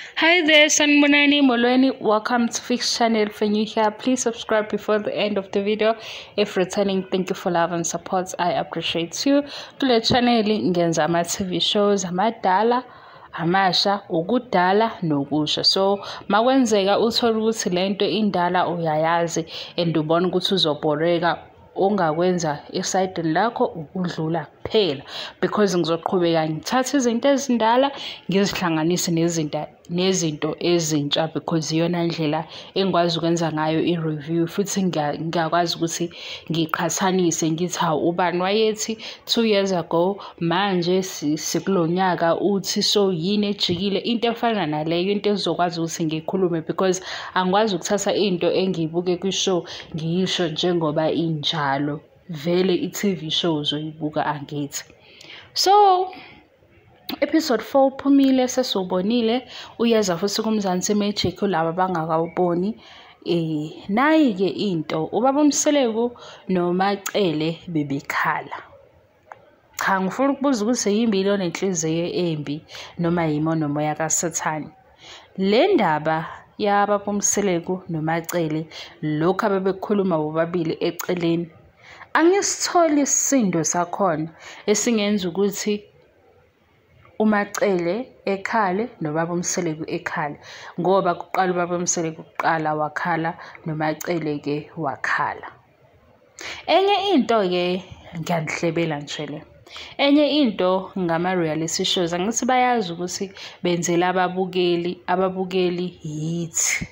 Hi there, Sanibonani Molweni. Welcome to Fix Channel. If you're new here, please subscribe before the end of the video. If returning, thank you for love and support. I appreciate you. Kule channel ngenza ama TV shows amadala, amasha, ukudala nokusha. So makwenzeka uthole ukuthi lento indala uyayazi and ubona ukuthi uzobhoreka, ongakwenza esayidini lakho ukudlula kuphela, because ngizoqhubeka ngithathe izinto ezindala ngizihlanganise nezinto ezintsha, because iyona ndlela engikwazi ukwenza ngayo i-review. Futhi ngiyakwazi ukuthi ngiqhathanise ngithi hawu, ubani wayethi 2 years ago, manje sikulo nyaka uthi, so yini ejikile, into efana naleyo, into ezokwazi ukuthi ngikhulume, because angikwazi ukuthatha into engiyibuke kwi-show ngiyisho njengoba injalo. Vele i-TV show uzoyibuka angithi. So episode 4 uphumile, sesiwubonile, uyeza futhi kuMzansi Magic laba abangakawuboni. Nayi-ke into, ubaba uMseleku noMaCele bebekhala. Cha, ngifuna ukubuza ukuthi yimbi lo nenhliziyo embi noma yimo nomoya kaSathane. Le ndaba yababa uMseleku noMaCele, lokhu abebekhuluma bobabili eceleni, angisitholi isisindo sakhona esingenza ukuthi uMaCele ekhale nobaba uMseleku ekhale, ngoba kuqala ubaba uMseleku kuqala wakhala, noMaCele-ke wakhala. Enye into-ke, ngiyanihlebela nje le. Enye into ngama-reality shows, angithi bayazi ukuthi benzela ababukeli, ababukeli yithi.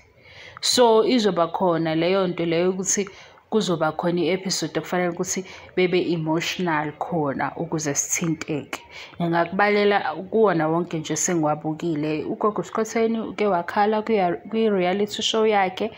So izoba khona leyo nto leyo ukuthi kuzoba khona i-episode ekufanele ukuthi bebe emotional khona ukuze sithinteke. Ngingakubalela kuwona wonke nje sengiwabukile. Ugogo Skhotheni uke wakhala kwi-reality show yakhe,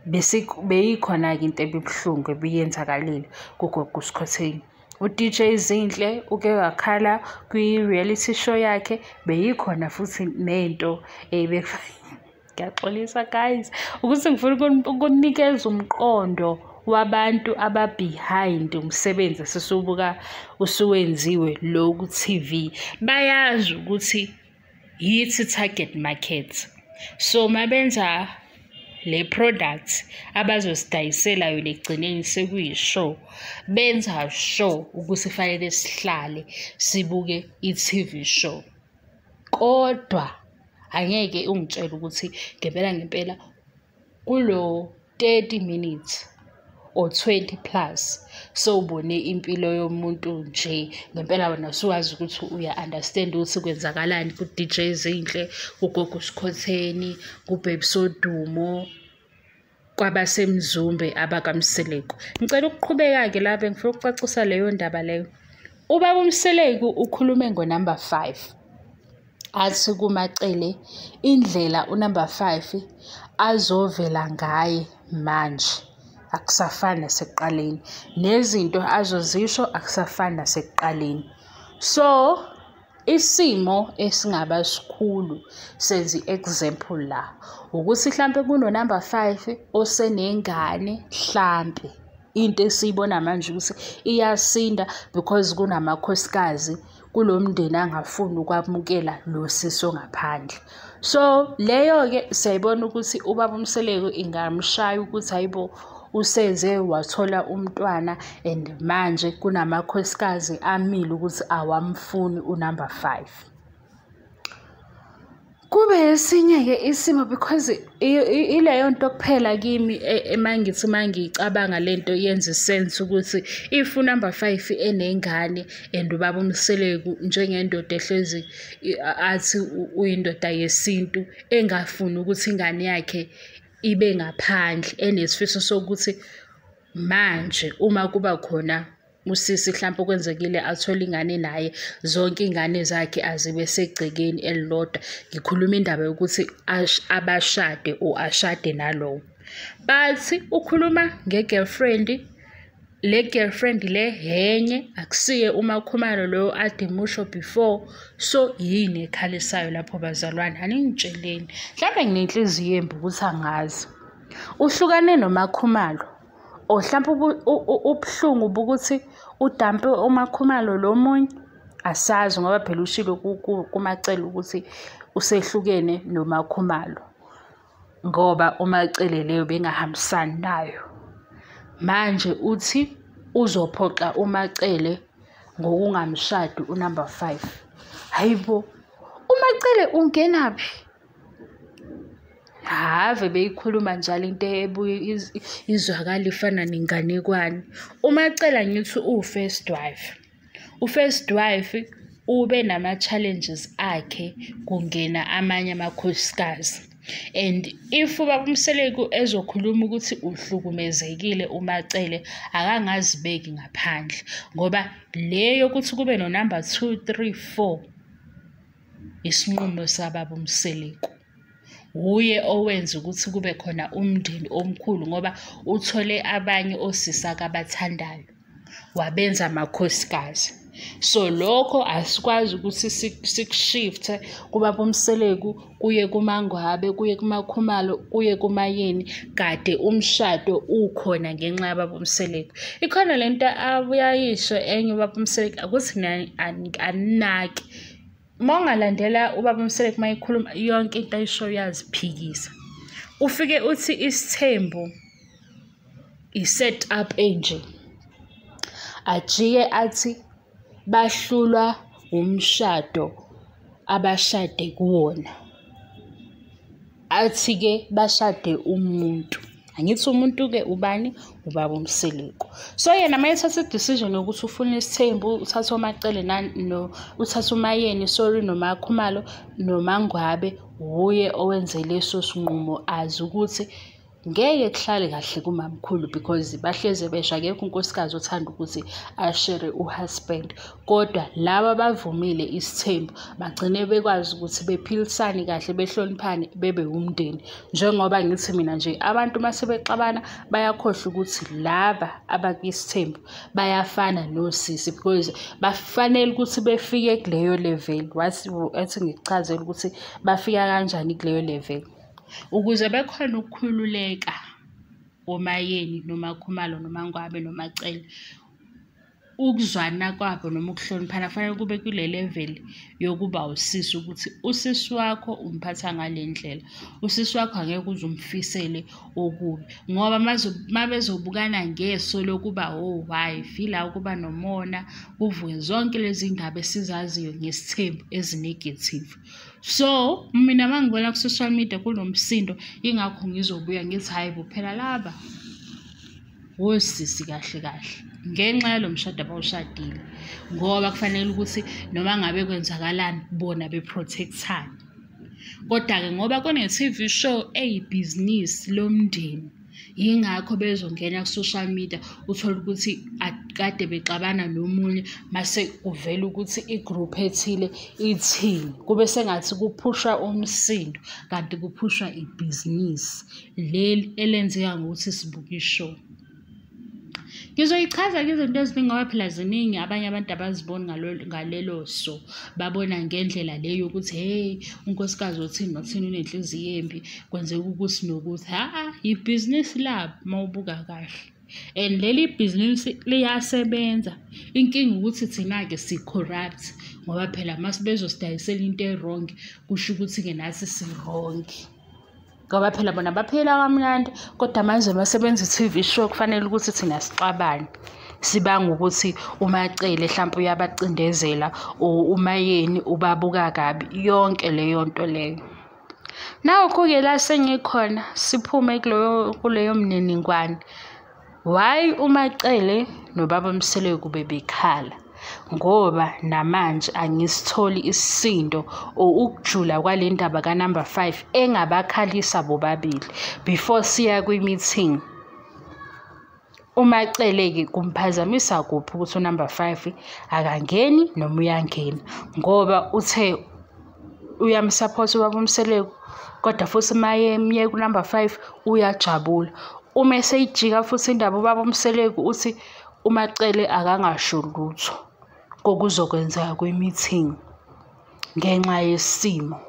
beyikhona-ke into ebibuhlungu ebiyenzakalile kugogo Skhotheni. U-DJ Zinhle uke wakhala kwi-reality show yakhe, beyikhona futhi nento ngiyaxolisa guys ukuthi ngifuna ukunikeza umqondo wabantu aba-behind umsebenzi esisubuka usuwenziwe lo ku-TV. Bayazi ukuthi yithi target market, so mabenza le product abazosidayisela yona ekugcineni sekuyi-show, benza sure ukuthi fanele sihlale sibuke i-TV show. Kodwa angeke ungitshele ukuthi ngempela ngempela kulo 30 minutes or 20 plus sowubone impilo yomuntu nje ngempela, wena usuwazi ukuthi uya-understand ukuthi kwenzakalani ku-DJ Zinhle, kugogo Skhotheni, kuBabe Sodumo, kwabaseMzumbe abakaMseleku. Ngicela ukuqhubeka-ke la, bengifuna ukucacisa leyo ndaba leyo. Ubaba uMseleku ukhulume ngo-number 5, athi kuMaCele indlela unumber 5 azovela ngaye manje akusafani nasekuqaleni, nezinto azozisho akusafani nasekuqaleni. So isimo esingaba sikhulu, senze i-example la, ukuthi hlampe kuno-number 5 osenengane, hlampe into esiyibona manje ukuthi iyasinda because kunamakhosikazi kulo mndeni angafuni ukwamukela lo sisi ongaphandle. So leyo-ke siyayibona ukuthi ubaba uMseleku ingamshaya ukuthi hayibo, useze wathola umntwana and manje kunamakhosikazi amile ukuthi awamfuni unumber 5. Kube esinye-ke isimo, because ileyo nto kuphela kimi emangithi mangiyicabanga lento yenza sense ukuthi if unumber 5 enengane and ubaba uMseleku njengendoda ehlezi athi uyindoda yesintu engafuni ukuthi ingane yakhe ibe ngaphandle, enesifiso sokuthi manje uma kuba khona usisi mhlawumbe okwenzekile athole ingane naye, zonke ingane zakhe azibe segcekeni elilodwa. Ngikhuluma indaba yokuthi abashade or ashade nalowo. But ukhuluma nge-girlfriend, le girlfriend le henye akusiye uMaKhumalo lo ade musho before. So yini ekhalisayo lapho bazalwane? Aningitsheleni, mhlawumbe nginenhliziyo embi ukuthi angazi. Uhlukane noMaKhumalo or mhlawumbe ubuhlungu bokuthi udampe uMaKhumalo lo munye, asazi, ngoba phela ushilo kuMaCele ukuthi usehlukene noMaKhumalo ngoba uMaCele leyo bengahambisani nayo. Manje uthi uzophoxa uMaCele ngokungamshadi unumber 5. Hayibo, uMaCele ungenaphi? Have beyikhuluma njalo into ebuye izwakala ifana nenganekwane. UMaCele ngithi uwu-first wife. U-first wife ube nama-challenges akhe kungena amanye amakhosikazi. And if ubaba uMseleku ezokhuluma ukuthi uhlukumezekile uMaCele, akangazibeki ngaphandle ngoba le yokuthi kube no-number 2, 3, 4 isinqumo sababa uMseleku. Wuye owenza ukuthi kube khona umndeni omkhulu ngoba uthole abanye osisi akabathandayo wabenza amakhosikazi. So lokho asikwazi ukuthi sikushifte kubaba uMseleku kuye kuMaNgwabe, kuye kuMaKhumalo, kuye kuMaYeni, kade umshado ukhona ngenxa yababa uMseleku. Ikhona lento abuyayisho enye ubaba uMseleku akuthi aninaki. Uma ungalandela ubaba uMseleku mayekhuluma yonke into ayishoyo uyaziphikisa. Ufike uthi isithembu i-set up enje. Ajike athi bahlulwa umshado abashade kuwona. Athi-ke bashade umuntu. Angithi umuntu-ke ubani? Ubaba uMseleku. So yena uma ethatha i-decision yokuthi ufuna isithembu, uthatha uMaCele uthatha uMaYeni, sorry, noMaKhumalo noMaNgwabe, wuye owenze leso sinqumo azi ukuthi ngeke kuhlale kahle kumamkhulu because bahleze besho akekho unkosikazi othanda ukuthi ashere uhusband. Kodwa laba abavumile isithembu bagcine bekwazi ukuthi bephilisane kahle, behloniphane, bebe umndeni. Njengoba ngithi mina nje abantu mase bexabana bayakhohlwa ukuthi laba abakwisithembu bayafana nosisi because bafanele ukuthi befike kuleyo level. Wathi ethi ngikuchazele ukuthi bafika kanjani kuleyo level ukuze bekhona ukukhululeka oMaYeni noMaKhumalo noMaNgwabe noMaCele. Ukuzwana kwabo noma ukuhloniphana kufanele kube kule level yokuba usisi, ukuthi usisi wakho umphatha ngale ndlela, usisi wakho angeke uze umfisele okubi ngoba uma bezobukana ngeso lokuba o-wife, ila ukuba nomona, kuvuke zonke lezi ndaba esizaziyo ngesithembu ezi-negative. So mina uma ngibona ku-social media kunomsindo, ingakho ngizobuya ngithi hhayi bo, phela laba osisi kahle kahle ngenxa yalo mshado abawushadile, ngoba kufanele ukuthi noma ngabe kwenzakalani bona beprotectane. Kodwa-ke ngoba kune-TV show eyibhizinisi lomndeni, yingakho bezongena ku-social media uthole ukuthi kade bexabana nomunye mase kuvela ukuthi i-group ethile ithini, kube sengathi kuphushwa umsindo kanti kuphushwa ibhizinisi leli elenzeka ngokuthi sibuke i-show. Ngizoyichaza-ke izinto eziningi ngoba phela ziningi, abanye abantu abaziboni ngalelo so, babona ngendlela le yokuthi hey, unkosikazi othini nothini unenhliziyo embi, kwenzeka ukuthi nokuthi. Ha-a, ibhizinisi labo uma ubuka kahle. And leli bhizinisi liyasebenza. Inkinga ukuthi thina-ke si-corrupt ngoba phela mase bezosidayisela into e-wrong, kusho ukuthi-ke nathi si-wrong. Ngoba phela bona baphila kamnandi, kodwa manje basebenza i-TV show kufanele ukuthi thina sixabane. Sibanga ukuthi uMaCele hlampe uyabacindezela or uMaYeni ubabuka kabi, yonke leyo nto leyo. Nakho-ke la sengikhona siphume kuleyo mniningwane. Why uMaCele nobaba uMseleku bebekhala? Ngoba namanje angisitholi isisindo or ukujula kwale ndaba ka-number 5 engabakhalisa bobabili before siya kwi-meeting. UMaCele-ke kumphazamisa kuphi ukuthi unumber 5 akangeni noma uyangena, ngoba uthe uyamsupport ubaba uMseleku, kodwa futhi maye emyeka kunumber 5 uyajabula. Uma eseyijika futhi indaba ubaba uMseleku uthi uMaCele akangasho lutho kokuzokwenzeka kwi-meeting ngenxa yesimo.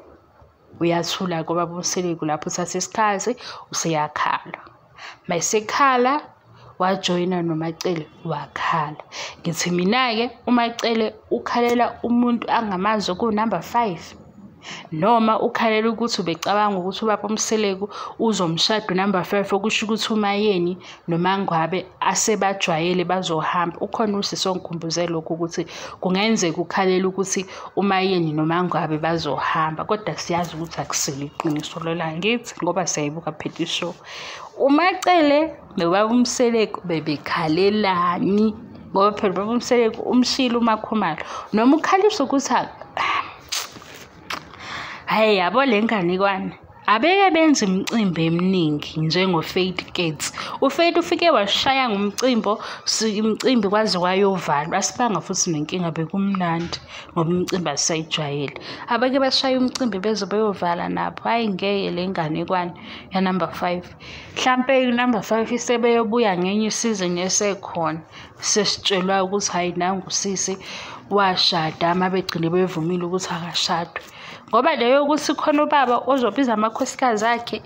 Uyathula ubaba uMseleku lapho uthatha isikhathi useyakhala. Mayesekhala wajoyina noMaCele wakhala. Ngithi mina-ke uMaCele ukhalela umuntu angamazi okunumber 5. Noma ukhalela ukuthi ubecabanga ukuthi ubaba uMseleku uzomshada unumber 5, okusho ukuthi uMaYeni noMaNgwabe asebajwayele bazohamba. Ukhona usisi ongikhumbuze lokhu ukuthi kungenzeka ukhalela ukuthi uMaYeni noMaNgwabe bazohamba, kodwa siyazi ukuthi akusilo iqiniso lelo, angithi, ngoba siyayibuka phela ishow. UMaCele nobaba uMseleku bebekhalelani? Ngoba phela ubaba uMseleku umshilo uMaKhumalo, noma ukhalisa ukuthi hayi yabo le nganekwane abeke benza imicimbi eminingi njengo-Faith Gates. UFaith ufike washaya ngomcimbo, imicimbi kwaze kwayovalwa, asibanga futhi nenkinga, bekumnandi ngoba imicimbi asayijwayele. Abake bashaya umcimbi beze beyovala nabo. Hhayi ngeke le nganekwane ya-number 5. Hlampe number 5 isebeyobuya ngenye isizini esekhona, sesitshelwa ukuthi hhayi nangu sisi washada, uma begcine bevumile ukuthi akashadwe. Ngoba leyo ukuthi khona ubaba ozobiza amakhosikazi akhe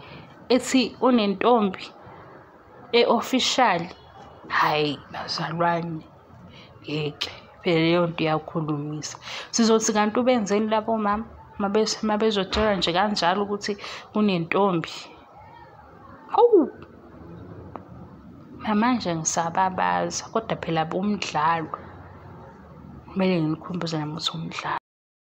ethi unentombi e-official, hhayi bazalwane, ngeke phela leyo nto iyakhulumisa. Sizothi kanti ubenzeni labo mama mabezotshelwa nje kanjalo ukuthi unentombi? Hawu, namanje ngisababaza, kodwa phela umdlalo kumele nginikhumbuze nami ukuthi umdlalo.